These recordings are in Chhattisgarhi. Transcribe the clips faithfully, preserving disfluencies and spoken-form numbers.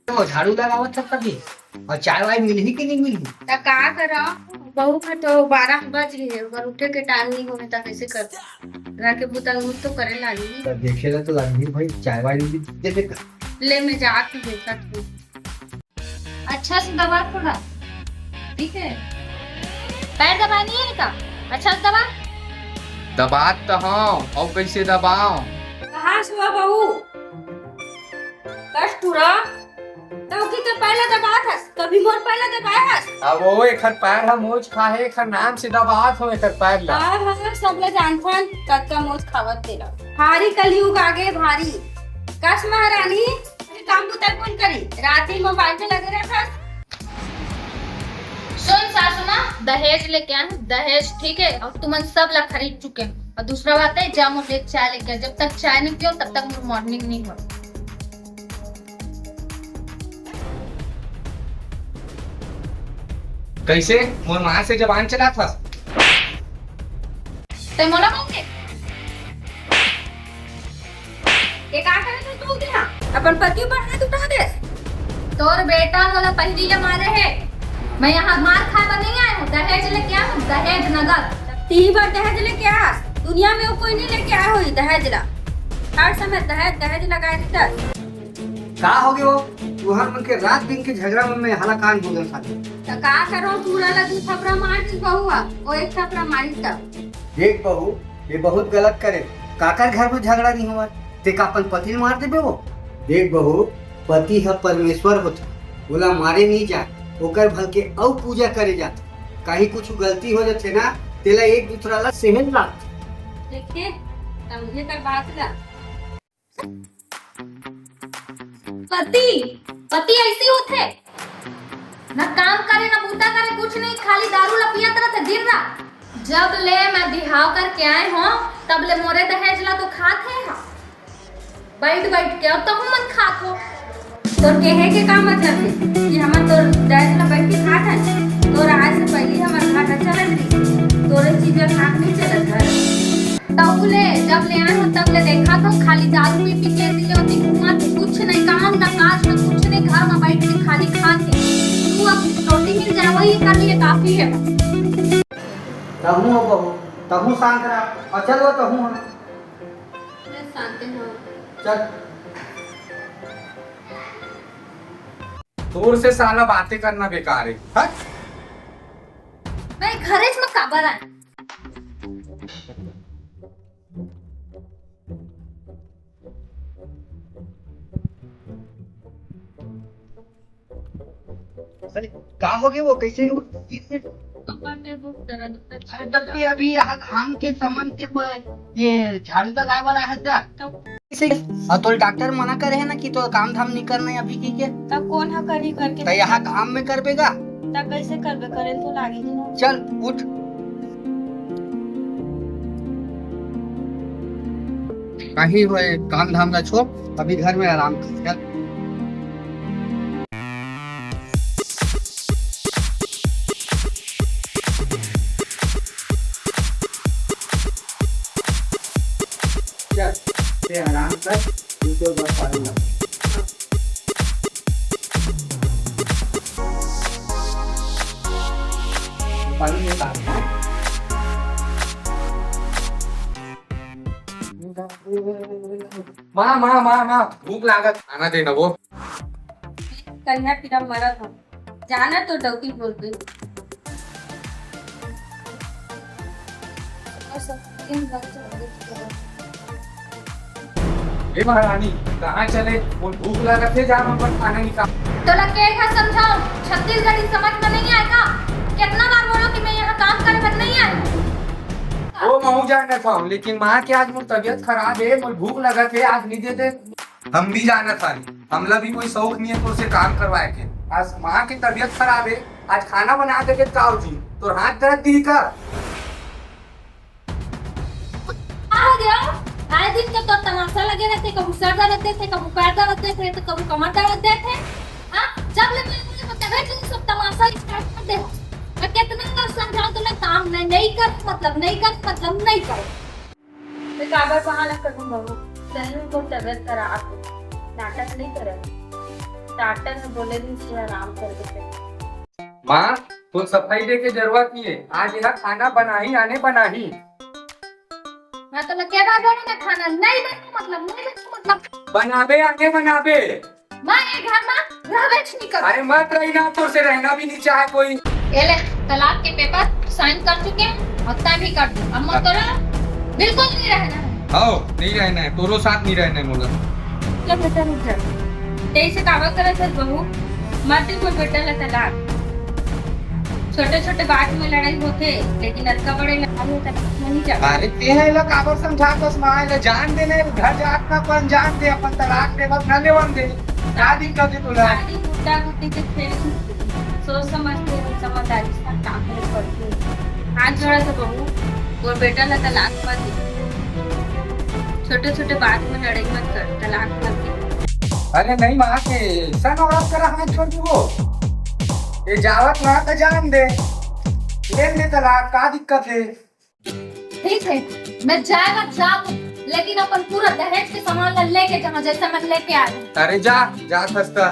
तो झाड़ू लगावत हस कभी, अउ चाय वाय मिलही कि नहीं मिलही? त का करव, बहू के तो बारह बज गे हे, ओकर उठे के टाइम नहीं होवे, त कैसे कर? घर के बुता उत तो करे लागही। त देखे ला तो लागही भाई, चाय वाय भी दे दे कर। ले, मैं जाके देखत हूँ। अच्छा से दबा थोड़ा, ठीक है? पैर दबानी है का? अच्छा से दबा। दबात त हव, अउ कैसे दबाव? कहाँ से हुआ बहू? कष्ट पूरा? तो की तो पैर ला दबात हस, कभी मोर पैर ला दबाए हस? अब वो एखर पैर ह मोच खाहे, एखर नाम से दबात हव एखर पैर ला। हाँ, हाँ, सब ला जानथन, कतका मोच खावत तेला। भारी कलयुग आगे भारी। कस महारानी, अरे काम बुता कोन करी? रात दिन मोबाइल पे लगे रहथस। सुन सासू माँ, दहेज लेके आए हूँ, दहेज, ठीक है? अउ तुमन सब ला खरीद चुके हैं। अउ दूसरा बात है, जा मोर लिए चाय लेके आ। जब तक चाय नहीं पियो, तब तक मोर मॉर्निंग नहीं हो। कैसे? मोर माँ से जबान चलाथस? तैं मोला बोल के? ये का करत हस तू तेहा? अपन पति ऊपर हाथ उठा देस। तोर बेटा मोला पहिली ले मारे हे। मैं यहाँ मार खाए बर नहीं आए हूँ, दहेज लेके आए हूँ, दहेज नगद। तीन बार दहेज लेके आस। दुनिया में वो कोई नहीं लेके आए होही दहेज ला। हर समय दहेज, दहेज लगाए रहता। का होगे वो? तुहर मन के रात दिन के झगड़ा में मैं हालाकान हो जात हँव। त का करँव, टूरा ला दू थपरा मार दिस बहू ह, वो एक थपरा मारिस त। देख बहू, ये बहुत गलत करे। काकर घर में झगड़ा नहीं होवय, तें का अपन पति ल मार देबे वो? देख बहू, पति ह परमेश्वर होथे, ओला मारे नहीं जाय, ओकर भल के अउ पूजा करे जाथे। कहीं कुछ गलती हो जाथे ना, तेला एक दूसरा ला सहन लागथे। देखे, समझे कर बात ला। पति, पति ऐसी होथे, ना काम करे, ना बूता करे, कुछ नहीं, खाली दारू ला पियत रथे दिन रात। जब ले मैं बिहाव करके आए हँव, तब ले मोरे दहेज ला तो खात हे हा, बैठ बैठ के, अउ तहूँ मन खात हो। तोर कहे के का मतलब हे कि हमन तोर दहेज ला बैठ के खात हन? तोर आए से पहिली हमर घर चलत रहिस, तोरे चीज ला खा के नहीं चलत घर। तब ले, जब ले आए हँव, तब ले देखत हँव, खाली दारू पी पी के दिन रात घूमत हे, कुछ नहीं, काम ना काज ना कुछ नहीं, घर में बैठ के खाली खात हे। तू अब रोटी मिल जाए, वही कर लिए, काफी है। तहूँ हो बहू, तहूँ शांत रह। अउ चल वो तहूँ हो। मैं शांत हूँ। चल। तोर से साला बातें करना बेकार है। हट। मैं घरेच में काबर आए? अरे, का होगे वो? कैसे हो? अरे, तब भी अभी यहाँ काम के संबंध से कोई ये झाड़ू लगाए वाला है क्या? कैसे? अउ तोर डॉक्टर मना करे हे ना कि तोर काम धाम नहीं करना है अभी, ठीक है? तब कौन हा करी करके? त यहाँ काम में करबे गा? तब कैसे करबे? करे तो लागे ही ना। चल, उठ। कहीं होए, काम धाम ला छोड़, अभी घर में आराम कर। चल। चल, ते आराम कर, तू तो बस पानी ला। पानी में डाल। माँ, माँ, माँ, माँ, भूख लागत, खाना दे ना वो। कन्या पीरा मरत हो। जाना तो डौकी बोल दे। ए महारानी, कहाँ चले? वो भूख लागत हे, जा हम अपन खाना निकाल। तोला के घर समझाओ, छत्तीसगढ़ी समझ में नहीं आए का? कितना बार बोलो कि मैं यहाँ काम करे बर नहीं आए हूँ। वो महू जानत हूँ, लेकिन माँ के आज मोर तबीयत खराब है, मोर भूख लगत है, आज नहीं दे दे। हम भी जानत हन, हमला भी कोई शौक नहीं है तोर से काम करवाए के। आज माँ के तबीयत खराब है, आज खाना बना दे के का हो जी, तोर हाथ दर्द दी का? का हो गया? आए दिन के तो तमाशा लगे रहते, कभू सर दर्द देथे, कभू पैर दर्द देथे, तो कभू कमर दर्द देथे। हाँ, जब ले मैं बोले, तबे तुम सब तमाशा स्टार्ट कर दे। मैं कितना बार समझाऊं, तो मैं काम नहीं, नहीं कर, मतलब नहीं कर, मतलब नहीं कर। काबर बहाना करूं बहू, सही में मोर तबीयत खराब हे। नाटक नहीं करत। डॉक्टर ने बोले भी इसे आराम कर दे। माँ, तो सफाई दे के जरूरत नहीं है। आज यह खाना बनाही आने बनाही। मैं तो लगे बार बोलो ना खाना नहीं बन मतलब नहीं बन मतलब। बनाबे आने बनाबे। मैं ये घर में रहबेच नहीं करूं। अरे मत रही ना, तोर से रहना भी नहीं चाहे कोई। ये ले, तलाक के पेपर साइन कर चुके हैं और तय भी कर दो। अब मत करो, बिल्कुल नहीं रहना है। आओ, नहीं रहना है, तोरो साथ नहीं रहना है मोला। चल बेटा रुक जा। तेरे से कावा करे थे बहू, मत दे कोई बेटा ला तलाक। छोटे-छोटे बात में लड़ाई होथे, लेकिन अतका बड़े लड़ाई होथे, नहीं जाता। अरे, तें ह एला काबर समझात हस माँ? एला जान दे ना, घर जात ना, अपन जान दे, अपन तलाक दे, बस न लेवन दे। का दिक्कत हे तोला? शादी गुड्डा गुड्डी के खेल, सोच समझ के, समझदारी से काम करे पड़थे। हाथ जोड़ा तो बहू, तोर बेटा ला तलाक मत दे। छोटे-छोटे बात में लड़ाई मत कर, तलाक मत दे। अरे नहीं माँ, के ऐसा औरत करा हाथ जोड़ दे वो। ये जावत ना तो जान दे, लेन दे तलाक, का दिक्कत हे? ठीक है, मैं जाएगा जाऊँ, लेकिन अपन पूरा दहेज के सामान ला लेके जाना, जैसा मैं लेके आ रही हूँ। अरे जा, जा सस्ता।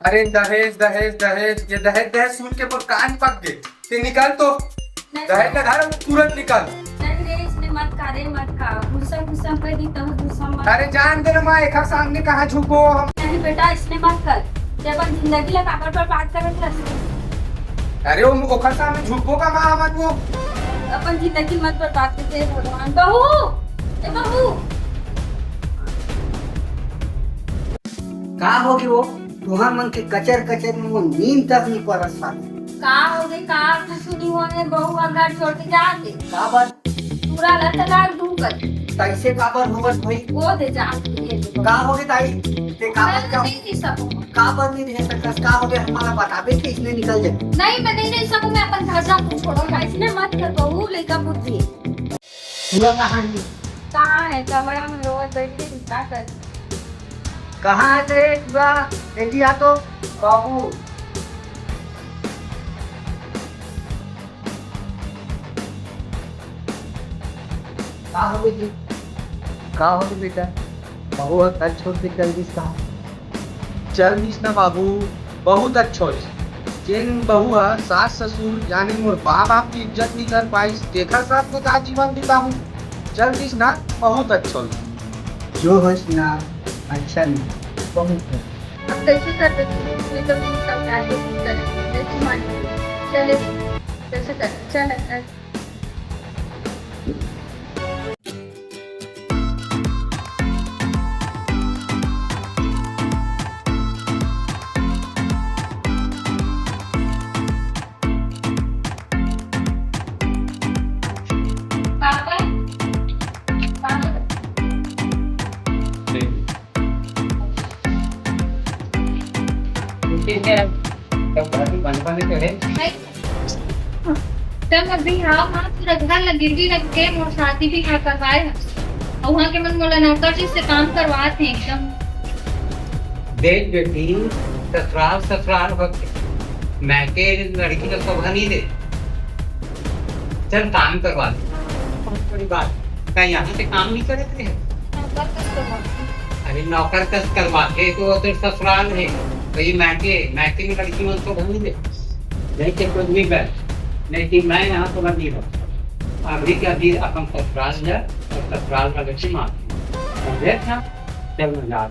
अरे दहेज, दहेज, दहेज, ये दहेज, दहेज सुन के मोर कान पक गए। ते निकल तो, नहीं। दहेज का घर तुरंत निकल। नहीं रे, इसने मत का रे, मत का। गुस्सा, गुस्सा कर दी, तब गुस्सा मत। अरे जान दे ना माँ, एक सामने कहाँ झुको हम। नहीं बेटा, इसने मत कर। ते अपन जिंदगी ला काबर बर्बाद करत हस? अरे वो ओखर सामने झुको का माँ हमन वो। अपन जिंदगी मत बर्बाद कर दे भगवान। बहू, ए बहू। का होगे वो? तुहर मन के कचर कचर में वो नींद तक नहीं परत साले। का होगे? का कुछ नहीं होगे, बहू ह घर छोड़ के जात हे। काबर? पूरा ला तलाक दूं कर। तइसे काबर होवत होही? वो दे जात हे, ये दे। का होगे दाई? ते काबर मैं का, नहीं दे सकूं। काबर नहीं दे सकस? का होगे? हमला बताबे कि इसने निकल जाए। नहीं, मैं नहीं दे सकूं, मैं अपन घर जाऊं, छोड़ो। इसने मत कर बहू, लइका बुद्धि। पूरा कहानी। कहाँ है? कमरा में रोज बैठ के क्या कर? कहाँ है तेरे पूरा? बेटी आ तो। बाबू। का हो गई? का हो गई बेटा? बहू ह घर छोड़ के चल दिस कहाँ? चल दिस ना बाबू, बहुत अच्छा होइस। जेन बहू ह सास ससुर यानी मोर माँ बाप की इज्जत नहीं कर पाइस, तेखर साथ में का जीवन बिताहूँ? चल दिस ना, बहुत अच्छा होइस। जो होइस ना, अच्छा नहीं, बहुत है। अब कैसे कर दे? ये तो नहीं समझा दे, कैसे मान ले? चले, कैसे कर? चल, चल। Papa, papa. तब अभी हाँ, हाँ, पूरा घर ला गिरवी रख के मोर शादी बिहाव करवाए हस। अउ वहाँ के मन मोला नौकर जी से काम करवात हे एकदम। देख बेटी, ससुराल ससुराल होथे, मायके लड़की ला शोभा नहीं दे। चल काम करवा दे। बहुत बड़ी बात। का यहाँ से काम नहीं करे थे? नौकर कस करवा दे। अरे नौकर कस करवा दे तो वो तो ससुराल है। तो ये मायके, मायके में लड़की मन शोभा नहीं दे। नहीं तो कुछ भी कर। नहीं कि मैं यहाँ शोभा नहीं रहूँ। अभी के अभी अपन ससुराल जा और ससुराल का लड़की मार। समझे ना? चल मैं जा।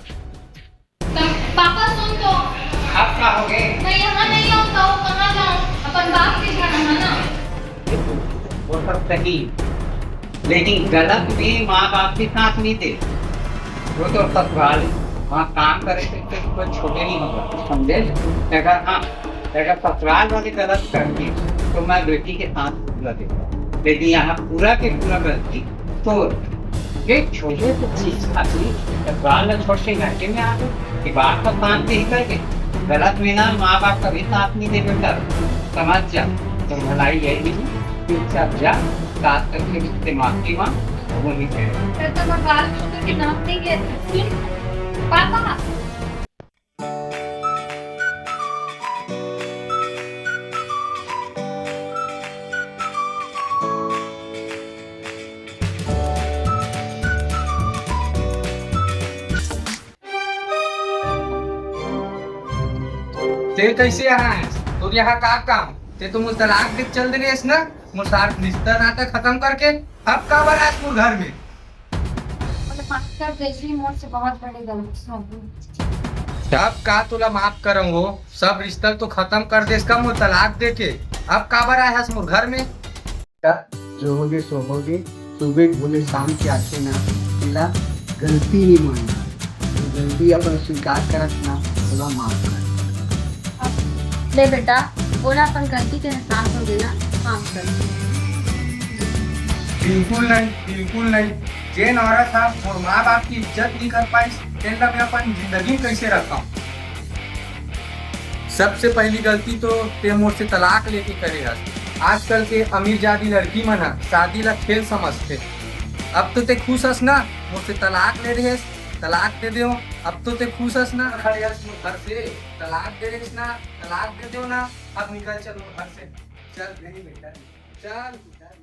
पापा सुन तो। अब का हो गए? मैं यहाँ नहीं रहूँगा, वो कहाँ जाऊँ? अपन बाप के घर है ना। वो सब सही, लेकिन गलत में माँ बाप के साथ नहीं दे। वो तो ससुराल है, वहाँ काम करे से तो कोई छोटे नहीं होगा, समझे? अगर हाँ, अगर ससुराल वाली गलत करती तो मैं बेटी के साथ पूरा देता, लेकिन यहाँ पूरा के पूरा गलती तो ये छोटे से चीज खातिर ससुराल में छोड़ के घर के में आ गए। ये बात तो शांति ही करके गलत में ना, माँ बाप कभी साथ नहीं दे बेटा, समझ जा। तो भलाई यही नहीं, चुपचाप जा, सास करके उससे माफी मांग, वो नहीं कहे। मैं तो मैं बाल छोटे के नाम नहीं लेती। पापा। ते कैसे यहाँ है? तोर यहाँ का काम? ते तो मोर तलाक दे चल दे रेस ना, मोर साथ रिश्ता नाता खत्म करके। अब काबर आस मोर घर में? मुझे माफ कर दे जी, मोर से बहुत बड़ी गलती हो गई। अब का तोला माफ करंव हो? सब रिश्ता तो खत्म कर देस का मोर तलाक दे के। अब काबर आए हस मोर घर में? जो होगे सो होगे, सुबह भूले शाम के आथे ना, तेला गलती नहीं मानना। जो गलती अपन स्वीकार करत ना, ओला माफ कर। ले बेटा, ओला अपन गलती के एहसास हो गे ना, माफ कर। बिल्कुल नहीं, बिल्कुल नहीं। जेन औरत हा मोर माँ बाप की इज्जत नहीं कर पाइस, तेन ला मैं अपन जिंदगी में कैसे रखा? सबसे पहली गलती तो ते मोर से तलाक लेके करे हस। आजकल के अमीर जादी लड़की मन ह शादी ला खेल समझथे। अब तो ते खुश हस ना, मोर से तलाक ले रहे हस, तलाक दे दे। अब तो ते खुश हस ना, खड़े हस मोर घर से, तलाक दे रहे हस ना, तलाक दे दे ना। अब निकल चल मोर घर से, चल नहीं बेटा, चल बेटा।